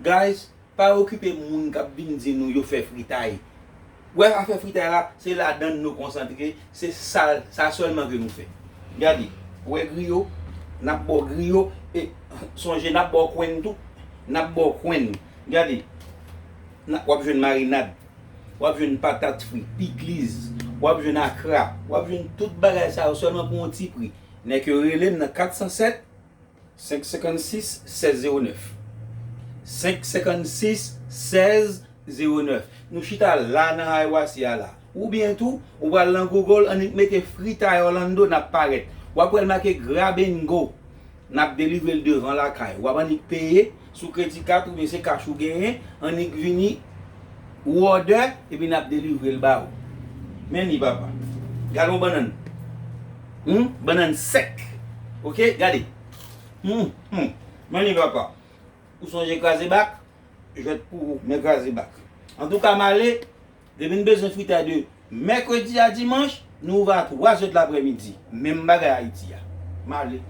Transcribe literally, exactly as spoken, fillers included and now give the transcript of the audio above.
Guys, pa okipe moun k ap vin di nou yo fè fritay. Wè, afè fritay la, se ladann nou konsantre, se sa, sa sèlman ke nou fè. Gade, wè griyo, n ap ba w griyo, e sonje n ap ba w kwenn tou, n ap ba w kwenn. Gade, n ap, w ap jwenn marinad, w ap jwenn patat fri, pikliz, w ap jwenn akra, w ap jwenn tout bagay sa yo sèlman pou yon ti pri. Nèg yo rele m nan kat san sèt, senk senkannsis, sèz zewo nèf. Senk senkannsis, sèz zewo nèf. Nou chita la nan Haywasi a la. Oubyen tou, ou pral nan Google, annik mete fritay Orlando, n ap parèt. W ap wè l make Grab and Go. N ap delivre l devan lakay ou. W ap annik peye sou kredi kat oubyen se kach ou genyen, annik vini ou òdè, epi n ap delivre l ba ou. Men li, papa. Gade yon bannann. Hmm? Bannann sèk. Oke? Gade. Hmm, hmm. Men li, papa. Ou sonje kraze bak? Jwèt pou ou, men kraze bak. Antouka, m ale. Depi n bezwen fritay de mèkredi a dimanch, nou ouvè a twa zè de laprèmidi. Menm bagay Ayiti a. M ale.